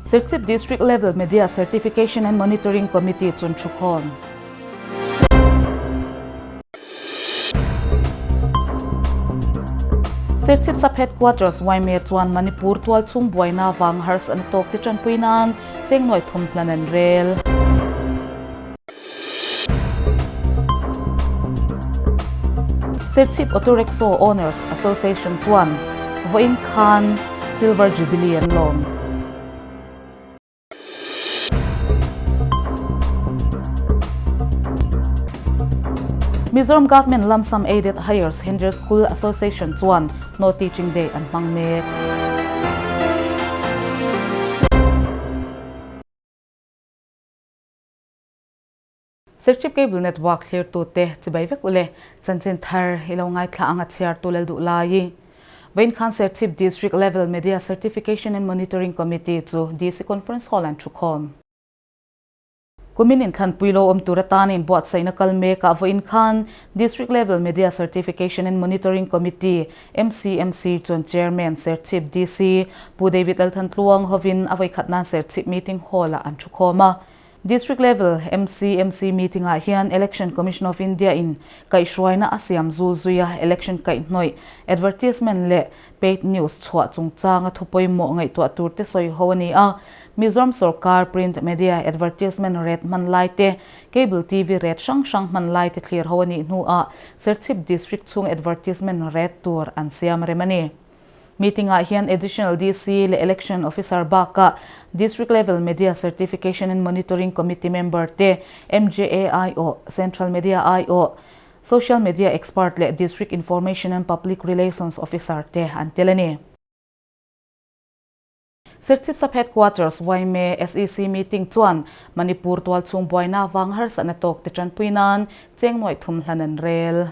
Serchhip District Level Media Certification and Monitoring Committee chun thukhawm. Serchhip Sub Headquarters yma chuan Manipur tualchhung buaina vang harsatna tawk te tanpui nan cheng nuai thum hlan an rel. Serchhip Auto Rickshaw Owners Association chuan vawiin khan Silver Jubilee an lawm. Mizoram Government Lump Sum Aided Higher Secondary School Association chuan No Teaching Day an hmang mek. Serchhip Cable Network thlirtute chibai vek ule chanchin thar i lo ngaithla ang a chhiartu lal duh lai. Vawiin khan Serchhip District Level Media Certification and Monitoring Committee chu DC Conference Hall an thukhawm. Kumin inthlanpui lo awm tur atan inbuatsaihna kal mekah vawiin khan District Level Media Certification and Monitoring Committee, MCMC, chuan Chairman, Serchhip DC, Pu David Lalthantluang hovin a vawikhat nan Serchhip Meeting Hall-ah an thukhawm a. District Level MCMC meeting-ah hian Election Commission of India in kaihhruaina a siam zul zui a, election kaihhnawih, advertisement leh paid news chhuah chungchanga thu pawimawh ngaihtuah tur te sawi ho a ni a. Mizoram sorkar print media advertisement rate hman lai te, cable TV rate hrang hrang hman lai te thlir ho a nih hnuah Serchhip District chhung advertisement rate tur an siam rem a ni. Meeting-ah hian Additional DC leh Election Officer bakah District Level Media Certification and Monitoring Committee member te, MJA aiawh, Central Media aiawh, Social Media Expert leh District Information and Public Relations Officer te an tel a ni. Serchhip Sub Headquarters yma SEC meeting chuan Manipur tualchhung buaina vang harsatna tawk te tanpui nan cheng nuaih thum hlan an rel.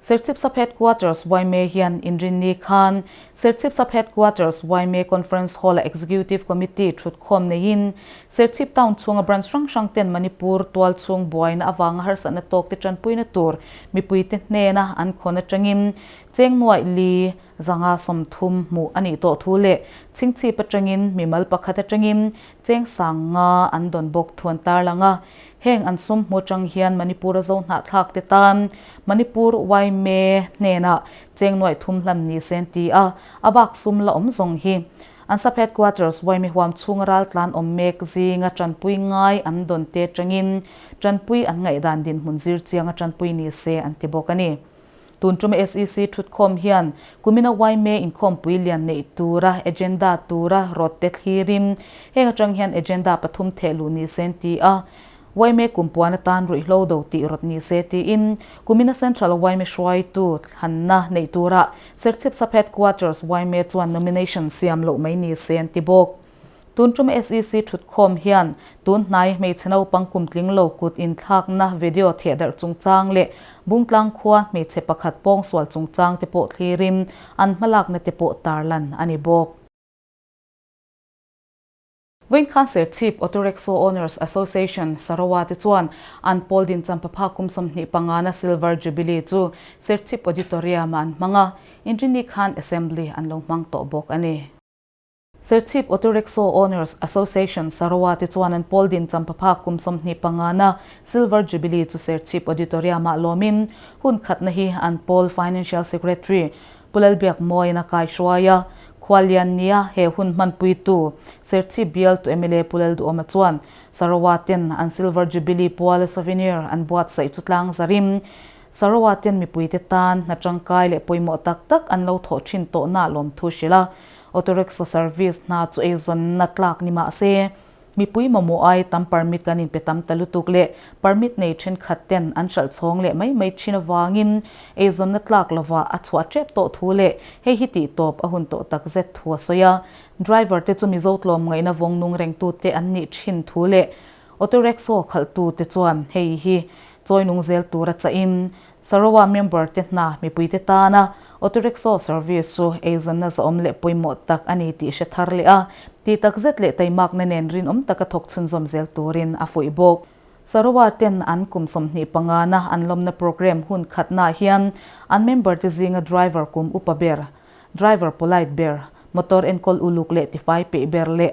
Serchhip Sub Headquarters yma hian inrinni khan Serchhip Sub Headquarters yma Conference Hall-a Executive Committee thutkhawm neiin Serchhip Town chhunga branch hrang hrang ten Manipur tualchhung buaina avanga harsatna tawkte tanpuina tur mipuite hnena an khawn atangin cheng nuaih li zanga 30 hmuh a nih tawh thu leh chhingchhip atangin mimal pakhat atangin cheng sang nga an dawn bawk thu an tarlang a. Heng an sum hmu atang hian Manipur-a zo hnahthlak te tan Manipur yma hnenah cheng nuaih thum hlan ni se an ti a, a bak sum la awm zawng hi. An sub headquarters yma huam chhunga raltlan awm mek zinga tanpui ngai an dawn te atangin tanpui an ngaihdan dinhmun zir chianga tanpui ni se an ti bawk a ni. Tun tum SEC thutkhawm hian kumina yma inkhawmpui lian neih tura agenda tura rawt te thlirin heng atang hian agenda pathum theh luh ni se an ti a, yma kumpuan atan ruihhlo do tih rawt ni se tiin kumina Central yma hruaitu thlanna neih tura Serchhip Sub Headquarters yma chuan nomination siam loh mai ni se an ti bawk. Tun tum SEC thutkhawm hian tun hnai hmeichhe naupang kum tling lo kut inthlakna video thehdarh chungchang leh Bungtlang khua hmeichhe pakhat pawngsual chungchang te pawh thlirin an hmalakna te pawh tarlan a ni bawk. Vawiin khan Serchhip Auto Rickshaw Owners Association, Sarawak te chuan an pawl dinchampapha kum 25 na Silver Jubilee chu Serchhip Auditorium-ah an hmang a, Inrinni khan Assembly an lo hmang tawh bawk a ni. Serchhip Auto Rickshaw Owners Association Sarawak te chuan an pawl din champhaphak kum 25 na Silver Jubilee chu Serchhip Auditorium-ah lawmin hun khatna hi an pawl Financial Secretary Pu Lalbiak Mawiin a kaihruai a. Khuallian nia he hun hmanpuitu Serchhip bialtu mla Pu Lalduhawma chuan Sarawak ten an Silver Jubilee puala souvenir an buatsaih chu tlang zarin Sarawak ten mipuite tan hna tangkai leh pawimawh tak tak an lo thawh thin tawhna lawmthu hrilh a. Auto rickshaw service hna chu eizawnna tlak ni mah se, mipui mamawh ai tam permit kan inpe tam ta lutuk leh permit nei thenkhat ten an hralh chhawng leh mai mai thin avangin eizawnna tlak lovah a chhuah tep tawh thu leh hei hi tih tawp a hun tawh tak zet thu a sawi a. Driver te chu Mizo tlawmngaihna vawng nung rengtute an nih thin thu leh auto rickshaw khalhtute chuan hei hi chawi nung zel tura chahin Sarawak member te hna mipuite tana auto rickshaw service chu eizawnna zahawm leh pawimawh tak a ni tih hre thar leh a, tih takzet leh taimakna nen rinawm taka thawk chhunzawm zel turin a fuih bawk. Sarawak ten an kum 25 na an lawmna programme hun khatnaah hian an member te zinga driver kum upa ber, driver polite ber, motor enkawl uluk leh tifai peih ber leh.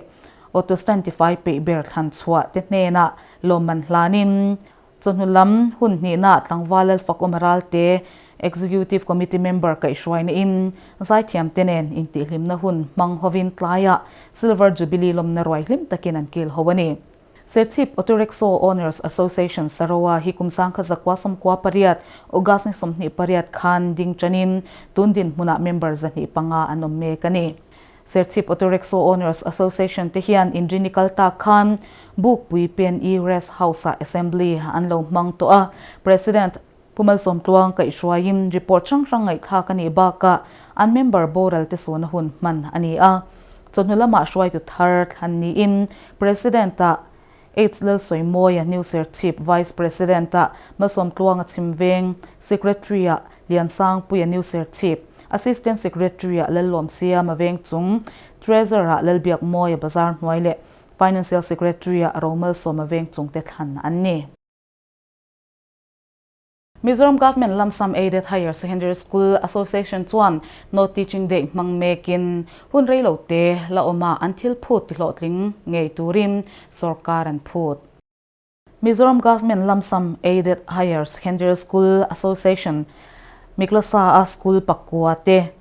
Auto stand tifai peih ber thlan chhuah te hnenah lawmman hlanin chawhnu lam hun hnihnaah tlangval Lalfakawm Ralte Executive Committee member kaihhruaina in zaithiam te nen intihhlimna hun hmang hovin tlaiah Silver Jubilee lawmna ruai hlim takin an kil ho a ni. Serchhip Auto Rickshaw Owners Association Saroa hi kum sangkha zakua 98 August ni 28 khan ding tanin tun dinhmunah member 205 an awm mek a ni. Serchhip Auto Rickshaw Owners Association te hian inrini kal tak khan Bukpui PNE Rest House-ah Assembly an lo hmang tawh a, President Pu Malsawmtluang kaihhruaiin report hrang hrang ngaihthlak a nih bakah an member boral te sawna hun hman a ni a. Chawhnu lamah hruaitu thar thlan niin President-ah H Lalsawimawia New Serchhip, Vice President-ah Malsawmtluanga Chhimveng, Secretary-ah Liansangpuia New Serchhip, Assistant Secretary-ah Lallawmsiama Vengchung, Treasurer-ah Lalbiakmawia Bazar Hnuai leh Financial Secretary-ah Romalsawma Vengchung te thlan an ni. Mizoram Government Lumsum Aided Higher Secondary School Association chuan No Teaching Day hmang mekin hun rei lo te la awma an thil phut tihlawhtling ngei turin sorkar an phut. Mizoram Government Lumsum Aided Higher Secondary School Association Miklasa a school pakua te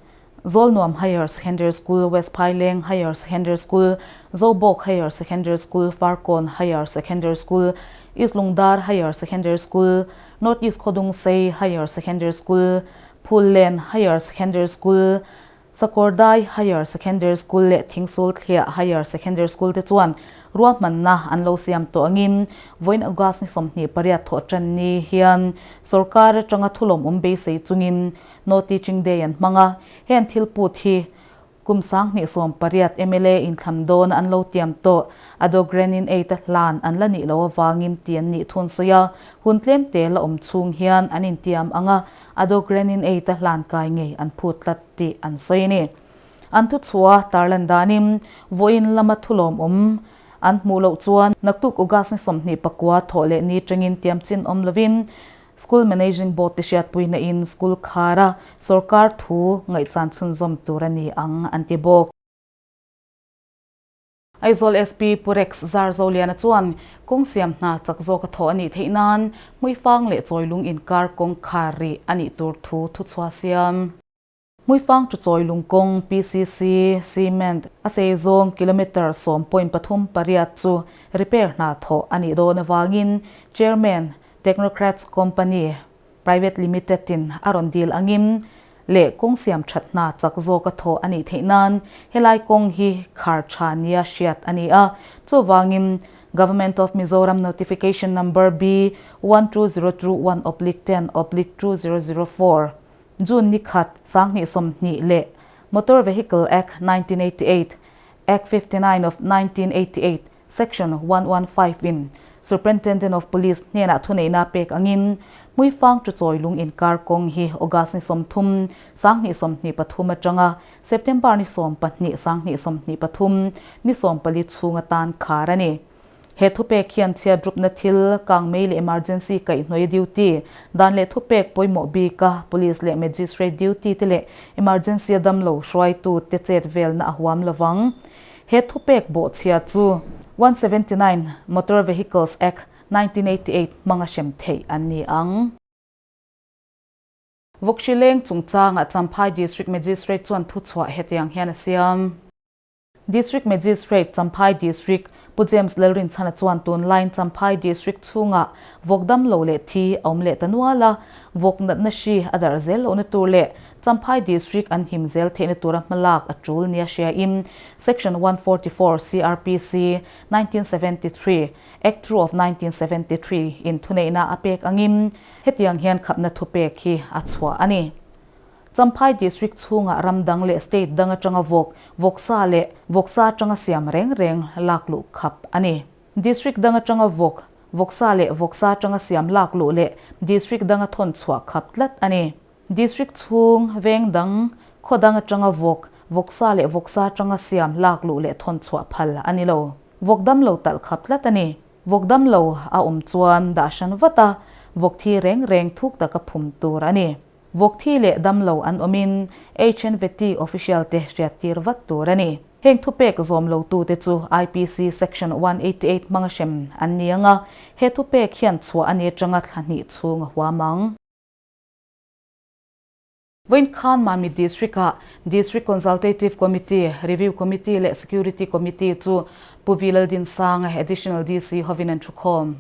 Zawlnuam Higher Secondary School, West Phaileng Higher Secondary School, Zobawk Higher Secondary School, Farkawn Higher Secondary School, East Lungdar Higher Secondary School, North East Khawdungsei Higher Secondary School, Phullen Higher Secondary School, Sakawrdai Higher Secondary School leh Thingsulthliah Higher Secondary School te chuan ruahmanna an lo siam tawh angin vawiin August ni 28 thawh tan ni hian sorkar atanga thulawmawm beisei chungin No Teaching Day an hmang a, heng thil put hi kum 2018 mla inthlam dawn an lo tiam tawh. Ado Granin Aid a hlan an la nih loh avangin ti an nih thun sawi a, hun tlem te la awm chhung hian an intiam ang a, Ado Granin Aid a hlan kai ngei an phut tlat tih an sawi a ni. An thuchhuah tarlan danin vawiin lama thulawmawm an hmuh loh chuan naktuk August ni 29 thawh leh ni tangin tiam chin awm lovin School Managing Board te hriatpuina in school khar a sorkar thu ngaihchan chhunzawm tur a ni ang an ti bawk. Aizawl SP Pu Rex Zarzoliana chuan kawng siam hna chak zawk a thawh a nih theih nan Hmuifang leh Chawilung inkar kawng khar rih a nih tur thu thuchhuah siam. Hmuifang chu Chawilung kawng PCC Cement a sei zawng kilometre sawm point pathum pariat chu repair hna thawh a nih dawn avangin Chairman Technocrats Company Private Limited in a rawn dil angin leh kawng siam that hna chak zawk a thawh a nih theih nan helai kawng hi khar tha nia hriat a ni a. Chuvangin Government of Mizoram Notification Number B 12021/10/2004 June ni khat 2020 leh Motor Vehicle Act 1988, Act 59 of 1988, Section 115 in Superintendent of Police hnenah thuneihna pek angin Hmuifang chu Chawilung inkar kawng hi August ni 30, 2023 atanga September ni 12, 2023 ni 14 chhung atan khar a ni. He thupek hian chhiat rupna thil, kangmei leh emergency kaihhnawih duty, dan leh thupek pawimawh bika police leh magistrate duty te leh emergency a damlo hruaitu te chet velna a huam lovang. He thupek bawhchhia chu 179 Motor Vehicles Act, 1988 hmanga hrem theih an ni ang. Vawkhrileng chungchangah Champhai District Magistrate chuan thuchhuah hetiang hian a siam. District Magistrate, Champhai District, Pu James Lalrinchhana chuan tunlaiin Champhai District chhungah vawk dam lo leh thi a awm leh ta nual a, vawk natna hri a darh zel lohna tur leh Champhai District an him zel theihna tura hmalak a tul nia hriain Section 144 CrPC, 1973, Act Rule of 1973 in thuneihna a pek angin hetiang hian khapna thupek hi a chhuah a ni. Champhai District chhungah ram dang leh state dang atanga vawk, vawksa leh vawksa atanga siam reng reng lak luh khap a ni. District dang atanga vawk, vawksa leh vawksa atanga siam lak luh leh district danga thawn chhuah khap tlat a ni. District chhung, veng dang, khaw dang atanga vawk, vawksa leh vawksa atanga siam lak luh leh thawn chhuah phal a ni lo. Vawk dam lo talh khap tlat a ni. Vawk dam lo a awm chuan dah hran vat a, vawk thi reng reng thuk taka phum tur a ni. Vawk thi leh dam lo an awmin HNVT official te hriattir vat tur a ni. Heng thupek zawm lotute chu IPC Section 188 hmanga hrem an ni ang a, he thupek hian chhuah a ni atanga thla hnih chhung a huam ang. Vawiin khan Mamit District-ah District Consultative Committee, Review Committee leh Security Committee chu Pu V Laldinsanga Additional DC hovin an thukhawm.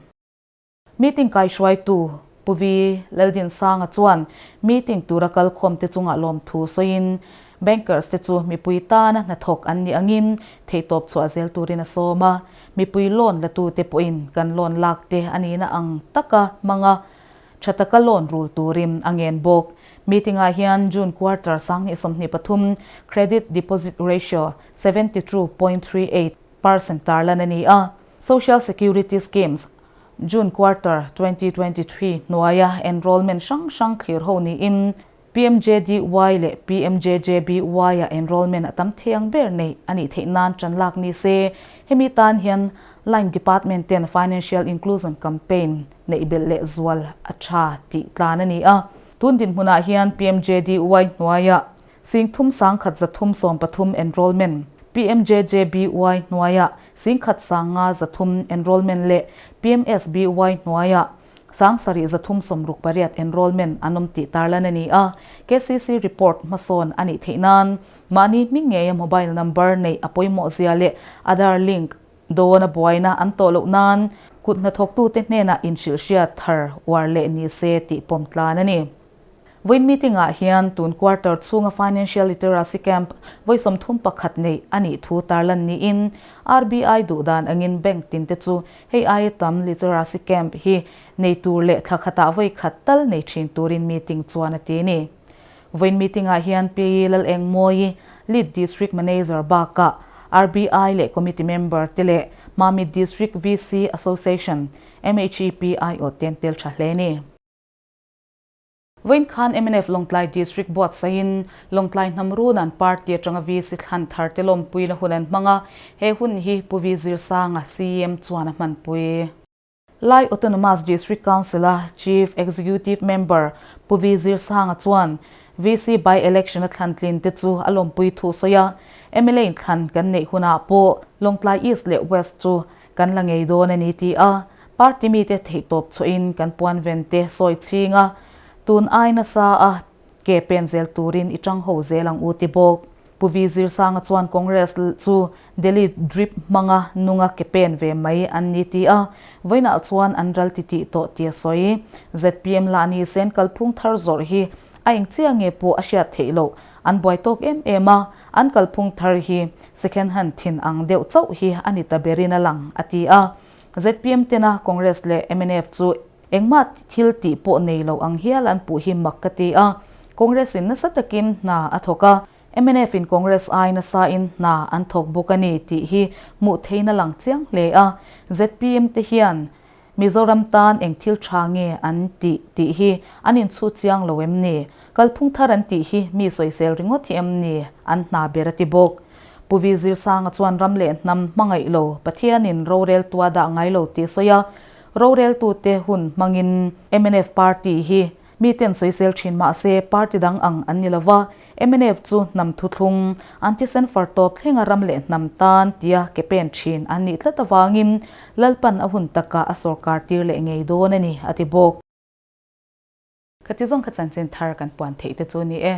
Meeting kaihruaitu Pu V Laldinsanga chuan meeting tura kalkhawmte chungah lawmthu sawiin Bankers te chu mipui tana hnathawk an nih angin theihtawp chhuah zel turin a sawm a, mipui loan latute pawhin kan loan lakte a nihna ang taka hmanga tha taka loan rul turin a ngen bawk. Meeting ah hian June quarter 2023 Credit Deposit Ratio 72.38 percent tarlan a ni a, Social Security Schemes June quarter 2023 hnuaia enrolment hrang hrang thlir ho niin PMJDY leh PMJJBY-ah enrolment a tam thiang ber neih a nih theih nan ṭan lak ni se, hemi tan hian Line Department ten Financial Inclusion Campaign neih belh leh zual a ṭha tih tlan a ni a. Tun dinhmunah hian PMJDY hnuaia 30 133 enrolment, PMJJBY hnuaia 10 503 enrolment leh PMSBY hnuaia 7368 enrolment an awm tih tarlan a ni a. KCC report hmasawn a nih theih nan mahni hming ngeia mobile number neih a pawimawh zia leh Aadhaar link dawn a buaina an tawh loh nan kut hnathawktute hnenah inhrilhhriat thar uar leh ni se tih pawm tlan a ni. Vawiin meeting-ah hian tun quarter chhunga Financial Literacy Camp vawi 31 neih a nih thu tarlan niin RBI duhdan angin bank tinte chu hei aia tam Literacy Camp hi nei tur leh thla khatah vawi khat tal nei thin turin meeting chuan a ti a ni. Vawiin meeting-ah hian Pi Lalengmawii, Lead District Manager bakah RBI leh Committee member te leh Mamit District VC Association, MHEP aiawh te an tel tha hle a ni. Vawiin khan mnf Lawngtlai District buatsaihin Lawngtlai hnam runan party atanga VC thlan thar te lawmpuina hun an hmang a, he hun hi Pu V Zirsanga, CEM chuan a hmanpui. Lai Autonomous District Council-a Chief Executive Member Pu V Zirsanga chuan VC by-election a thlan tlin te chu a lawmpui thu sawi a, mla in thlan kan neih hunah pawh Lawngtlai East leh West chu Kan la ngei dawn a ni ti a, party mite theihtawp chhuahin kan puan ven te sawi chhing a, tun ai nasa a ke pen zel turin i tang ho zel ang u ti bawk. Pu V Zirsanga chuan Congress chu Delhi drip hmanga nunga ke pen ve mai an ni ti a, vawiinah chuan an ral ti tih tawh ti a sawi. Zpm lah ni sen kalphung thar zawrh hi a engchia nge pawh a hriat theih loh, an buai tawk em em a, An kalphung thar hi second hand thin ang deuh chauh hi a ni ta berin a lang, a ti a. Zpm tena Congress leh mnf chu engmah thil tih pawh nei lo ang hial an puh hi mak ka ti a. Congress in nasa takin hna a thawk a, mnf in Congress ai nasa in hna an thawk bawk a ni tih hi hmuh theihna lang chiang hle a. Zpm te hian Mizoram tan eng thil tha nge an tih tih hi an inchhu chiang lo em ni? Kalphung thar an tih hi mi sawisel ringawt hi em ni? An hna ber a ti bawk. Pu Vi Zirsanga chuan ram leh hnam hmangaih lo, Pathianin roreltu a dah ngai lo tih sawi a, roreltute hun hmangin mnf party hi Miten sawisel thin mahse party dang ang an ni lova, mnf chu hnam thuthlung, an thisen far tawp thlenga ram leh hnam tan tia ke pen thin an nih tlat avangin Lalpan a hun takah a sawrkar tir leh ngei dawn a ni, a ti bawk. Khati zawng kha chanchin thar kan puan theih te chu ni e.